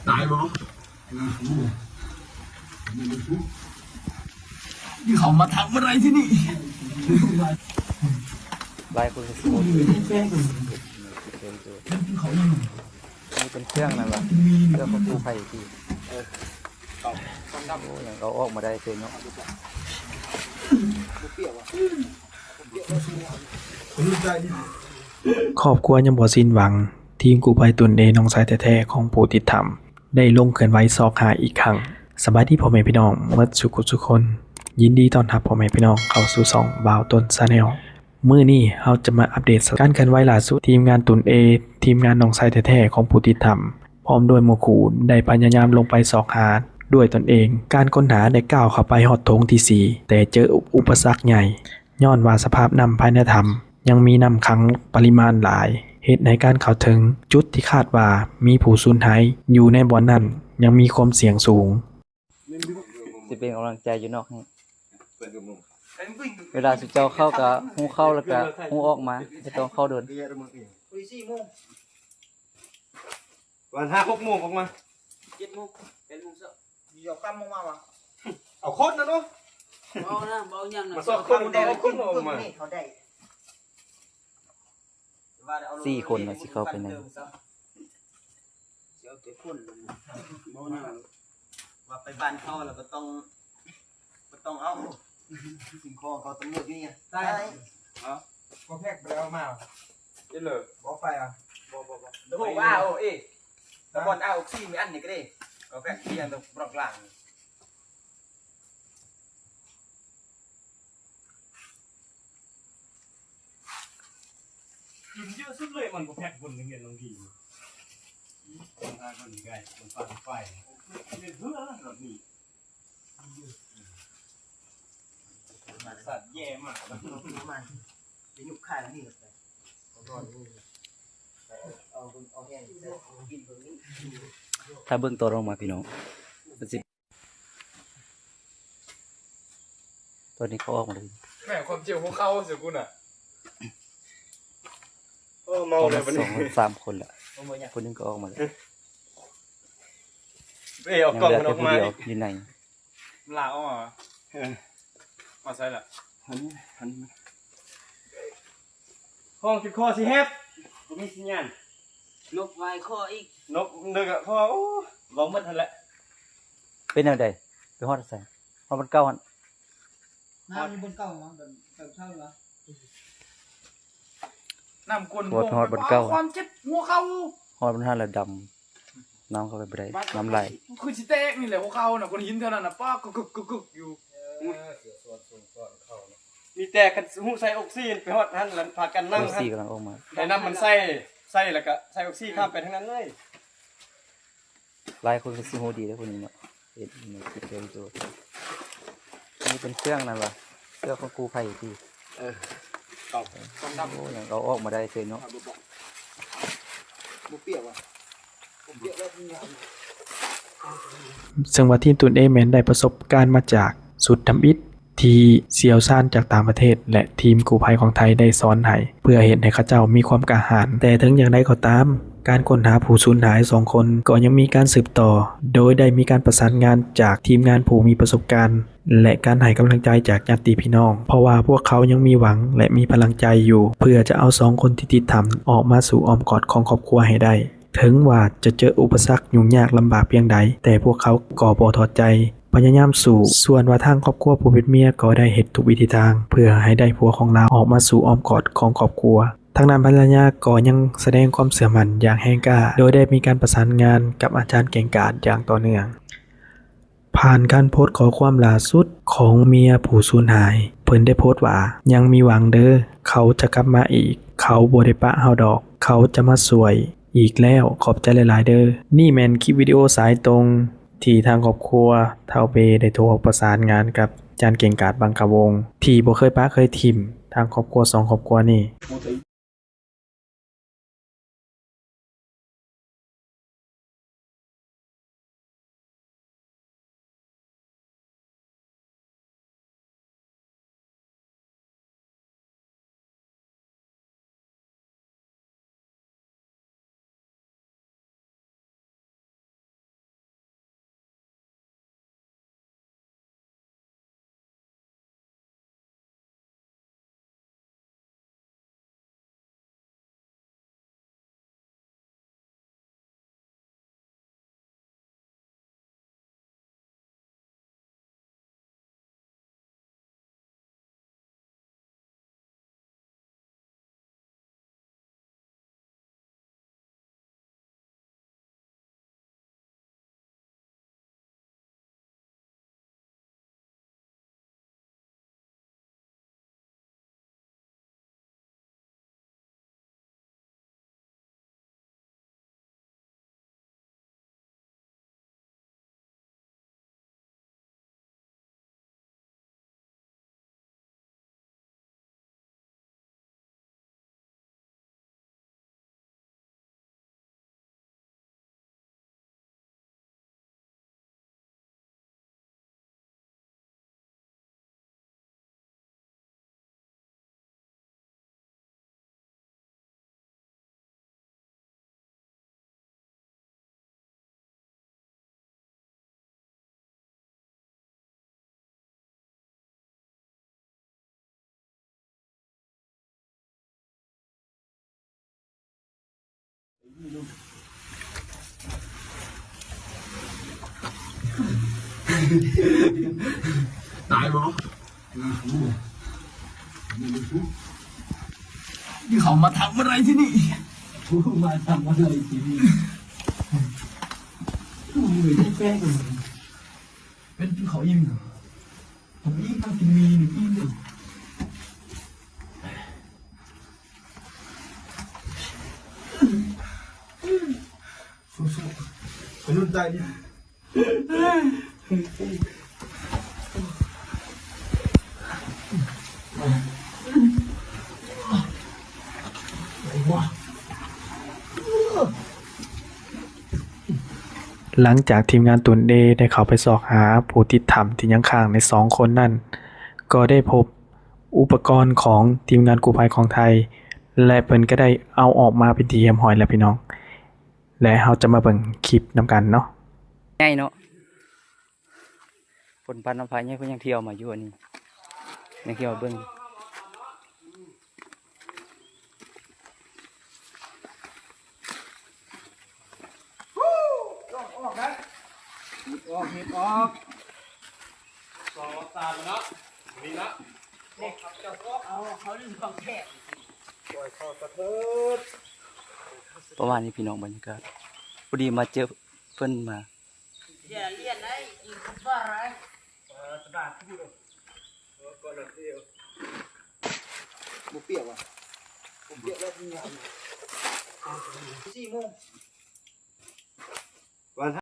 ຕາຍບໍ່? ທີ່ເຂົາມາທຳອະໄລທີ່ນີ້ ຫຼາຍຄົນກໍຊິບໍ່ຮູ້ ເປັນເຄື່ອງນັ້ນວ່າ ເຄື່ອງຂອງກູ້ໄພທີ່ ໂອ້ ຍັງເອົາອອກມາໄດ້ເລີຍເນາະ. ຄອບຄົວຍັງບໍ່ສິ້ນຫວັງ, ທີມກູ້ໄພຕຸນເອ ນ້ອງຊາຍແທ້ໆຂອງຜູ້ຕິດຖ້ຳ ໄດ້ລົງເຄື່ອນໄຫວຊອກຫາອີກຄັ້ງ. ສະບາຍດີພໍ່ແມ່ພີ່ນ້ອງໝົດສູ່ຜູ້ສູ່ຄົນ, ຍິນດີຕ້ອນຮັບພໍ່ແມ່ພີ່ນ້ອງເຂົ້າສູ່ຊ່ອງບ່າວຕົ້ນ Channel. ມື້ນີ້ເຮົາຈະມາອັບເດດການເຄື່ອນໄຫວລ່າສຸດ ທີມງານຕຸນເອ ທີມງານນ້ອງຊາຍແທ້ໆຂອງຜູ້ຕິດຖ້ຳ ພ້ອມດ້ວຍໝູ່ຄູ່ ໄດ້ພະຍາຍາມລົງໄປຊອກຫາດ້ວຍຕົນເອງ. ການຄົ້ນຫາໄດ້ກ້າວເຂົ້າໄປຮອດໂຖງທີສີ່ ແຕ່ເຈີອຸປະສັກໃຫຍ່ ຍ້ອນວ່າສະພາບນ້ຳພາຍໃນຖ້ຳຍັງມີນ້ຳຂັງປະລິມານຫຼາຍ, ເຮັດໃຫ້ການເຂົ້າເຖິງຈຸດທີ່ຄາດວ່າມີຜູ້ສູນຫາຍຢູ່ໃນບ່ອນນັ້ນຍັງມີຄວາມສ່ຽງສູງ. ຊິເປັນກຳລັງໃຈຢູ່ນອກໃຫ້. ເວລາຊິເຈົ້າເຂົ້າກະຮູ້ເຂົ້າ ແລ້ວກະຮູ້ອອກມາ, ບໍ່ຕ້ອງເຂົ້າດົນ. ປະມານຫ້າຫົກໂມງອອກມາ. ເຈັດໂມງ ແປດໂມງເຊົ້າ. ດຽວຄ່ຳອອກມາຫວາ? ເອົາຄົນນະເນາະ. ເວົ້ານະ ເວົ້າຫຍັງນະ? ມາຊອກຄົນ ມັນຕ້ອງເອົາຄົນອອກມາ. ສີ່ຄົນວ່າຊິເຂົ້າໄປໃນ. ຊິເອົາແຕ່ຄົນ ເວົ້າຫຍັງ? ວ່າໄປບ້ານເຂົາແລ້ວບໍ່ຕ້ອງ ບໍ່ຕ້ອງເອົາສິ່ງຂອງເຂົາ. ຕຳຫຼວດຢູ່ນີ້ ໄດ້ ເອົາ ບໍ່ແພັກໄປເອົາມາ. ເອີ ບໍ່ໄປອ່ະ. ບໍ່ ບໍ່ ບໍ່ ໂດ ອາໂອເອ ຕະບອນ ອາໂອຊີ ມີອັນນີ້ກະເດ້. ກໍແພັກ ປ່ຽນບລັອກຫຼັງ. ກິນເຍອະສຸດເລີຍ ມັນບໍ່ແພັກ ຄົນເຮັດໂຮງກິນ ຄົນຫາຄົນໄກ ຄົນປາກໄຟ ເຮັດເພື່ອລະແບບນີ້. ສັດແຍ່ມາກ ໄປຍຸບຂາຍນີ້ ເອົາ ເອົາແຮງກິນເບິ່ງນີ້. ຖ້າເບິ່ງຕອນອອກມາ ພີ່ນ້ອງ ມັນຊິ ຕອນນີ້ເຂົາອອກມາແລ້ວ. ແມ່ນຄວາມຈິງຫົວເຂົ່າຊິກູນະ. ໂອ້ ເມົາແລ້ວບັດນີ້ ສອງ ສາມຄົນລະ ຄົນໜຶ່ງກໍອອກມາແລ້ວ. ເອີ ເອົາກ້ອງມັນອອກມາອີກ ຢູ່ໃນ ມັນລາກອອກມາ. ເອີ ມາໃສລະ? ຫັນ ຫັນ ຮ້ອງຈົນຄໍຊິແຫບ ບໍ່ມີສັນຍານ. ນົກຫວາຍຄໍອີກ ນົກເດີກະຄໍ. ໂອ້ ເວົ້າໝົດຫັ້ນແຫຼະ. ເປັນແນວໃດ? ໄປຮອດໃສ? ຮອດບ່ອນເກົ່າຫັ້ນ. ນ້ຳຢູ່ບ່ອນເກົ່າຫວາ? ເດີນເຊົາຫວາ? ນ້ຳກົ້ນ ຮອດ ຮອດບ່ອນເກົ່າ ຄວາມເຈັບຫົວເຂົ່າ. ຮອດບ່ອນຫັ້ນລະດຳ ນ້ຳເຂົ້າໄປບໍ່ໄດ້ ນ້ຳໄຫຼ. ຄືຊິແຕກນີ້ແຫຼະ ຫົວເຂົ່ານະ ກ້ອນຫີນແຖວນັ້ນນະ ປາກກຶກໆຢູ່. ເອີ ເສຍສ່ວນ ສ່ວນເຂົ້ານະ. ມີແຕ່ຄັນຮູ້ໃສ່ອອກຊີນ ໄປຮອດຫັ້ນລະພາກັນນັ່ງ ອອກຊີກຳລັງອອກມາ ໃຫ້ນ້ຳມັນໃສ່ ໃສ່ລະກະໃສ່ອອກຊີນຂ້າມໄປທາງນັ້ນເລີຍ. ຫຼາຍຄົນກໍຊິຮູ້ດີເດ້ຜູ້ນີ້ເນາະ ເຮັດໃນຄລິບເດີໂຕ. ອັນນີ້ເປັນເຄື່ອງນັ້ນຫວາ? ເຄື່ອງຂອງກູ້ໄພຕິ? ເອີ ໂອ້ ຍັງເອົາອອກມາໄດ້ເລີຍເນາະ. ບໍ່ປຽກຫວາ? ບໍ່ປຽກແລ້ວ. ເຊິ່ງວ່າທີມຕຸນເອ ແມ່ນໄດ້ປະສົບການມາຈາກສູນທຳອິດ ທີ່ຊ່ຽວຊານຈາກຕ່າງປະເທດ ແລະ ທີມກູ້ໄພຂອງໄທໄດ້ສອນໃຫ້ ເພື່ອເຮັດໃຫ້ເຂົາເຈົ້າມີຄວາມກ້າຫານ. ແຕ່ເຖິງຢ່າງໃດກໍຕາມ, ການຄົ້ນຫາຜູ້ສູນຫາຍສອງຄົນກໍຍັງມີການສືບຕໍ່, ໂດຍໄດ້ມີການປະສານງານຈາກທີມງານຜູ້ມີປະສົບການ ແລະ ການໃຫ້ກຳລັງໃຈຈາກຍາດຕິພີ່ນ້ອງ, ເພາະວ່າພວກເຂົາຍັງມີຫວັງ ແລະ ມີພະລັງໃຈຢູ່ ເພື່ອຈະເອົາສອງຄົນທີ່ຕິດຖ້ຳອອກມາສູ່ອ້ອມກອດຂອງຄອບຄົວໃຫ້ໄດ້. ເຖິງວ່າຈະເຈີອຸປະສັກຫຍຸ້ງຍາກລຳບາກພຽງໃດ, ແຕ່ພວກເຂົາກໍບໍ່ທໍ້ໃຈ, ພະຍາຍາມສູ້. ສ່ວນວ່າທາງຄອບຄົວຜູ້ເປັນເມຍກໍໄດ້ເຮັດທຸກວິທີທາງ ເພື່ອໃຫ້ໄດ້ຜົວຂອງລາວອອກມາສູ່ອ້ອມກອດຂອງຄອບຄົວ. ທາງດ້ານພັນລະຍາກໍຍັງສະແດງຄວາມເຊື່ອໝັ້ນຢ່າງແຮງກ້າ, ໂດຍໄດ້ມີການປະສານງານກັບອາຈານເກັ່ງກາດຢ່າງຕໍ່ເນື່ອງ. ຜ່ານການໂພສຂໍ້ຄວາມລ່າສຸດຂອງເມຍຜູ້ສູນຫາຍ, ເພິ່ນໄດ້ໂພສວ່າ ຍັງມີຫວັງເດີ, ເຂົາຈະກັບມາອີກ, ເຂົາບໍ່ໄດ້ປະເຮົາດອກ, ເຂົາຈະມາຊ່ວຍອີກແລ້ວ, ຂອບໃຈຫຼາຍໆເດີ. ນີ້ແມ່ນຄລິບວິດີໂອສາຍຕົງທີ່ທາງຄອບຄົວທ້າວເປໄດ້ໂທປະສານງານກັບຈານເກັ່ງກາດ ບັງຄະວົງ ທີ່ບໍ່ເຄີຍປະເຄີຍຖິ້ມທາງຄອບຄົວສອງຄອບຄົວນີ້. ຕາຍບໍ່? ນີ້ເຂົາມາທຳອະໄລທີ່ນີ້? ມາທຳອະໄລທີ່ນີ້? ໂອ້ຍ ແປກໆ ເປັນກິນເຂົ້າອີ່ມ ເຂົ້າອີ່ມ ກິນໝີ່ນີ້ອີ່ມເດ້. ສູ້ໆ ໄປລຸ້ນໃຕ້ນີ້. ຫຼັງຈາກທີມງານຕູນເອໄດ້ເຂົ້າໄປຊອກຫາຜູ້ຕິດຖ້ຳທີ່ຍັງຄ້າງໃນສອງຄົນນັ້ນ, ກໍໄດ້ພົບອຸປະກອນຂອງທີມງານກູ້ໄພຂອງໄທ ແລະ ເພິ່ນກໍໄດ້ເອົາອອກມາເປັນທີ່ຮຽບຮ້ອຍແລ້ວພີ່ນ້ອງ. ແລະ ເຮົາຈະມາເບິ່ງຄລິບນຳກັນເນາະ. ໃຫຍ່ເນາະ ຝົນພັດນ້ຳຟ້າໃຫຍ່ ເພິ່ນຍັງທ່ຽວມາຢູ່ອັນນີ້ ຍັງທ່ຽວເບິ່ງ. ອອກໄດ້ ຮີບອອກ ຮີບອອກ ສອງສາມເນາະ ນີ້ເນາະ. ເອົາ ເຂົາດຶງຂອງແທ້ ປ່ອຍເຂົ້າສະເທີດ. ປະມານນີ້ພີ່ນ້ອງ ບັນຍາກາດ ພໍດີມາເຈີເພິ່ນມາ. ຢ່າລຽນໄດ້ອີກບໍ່ໄດ້ ເອີ ສະບາຍ ເອີ ກ່ອນນອນເດ. ບໍ່ປຽກຫວາ? ບໍ່ປຽກແລ້ວ ສີ່ໂມງ.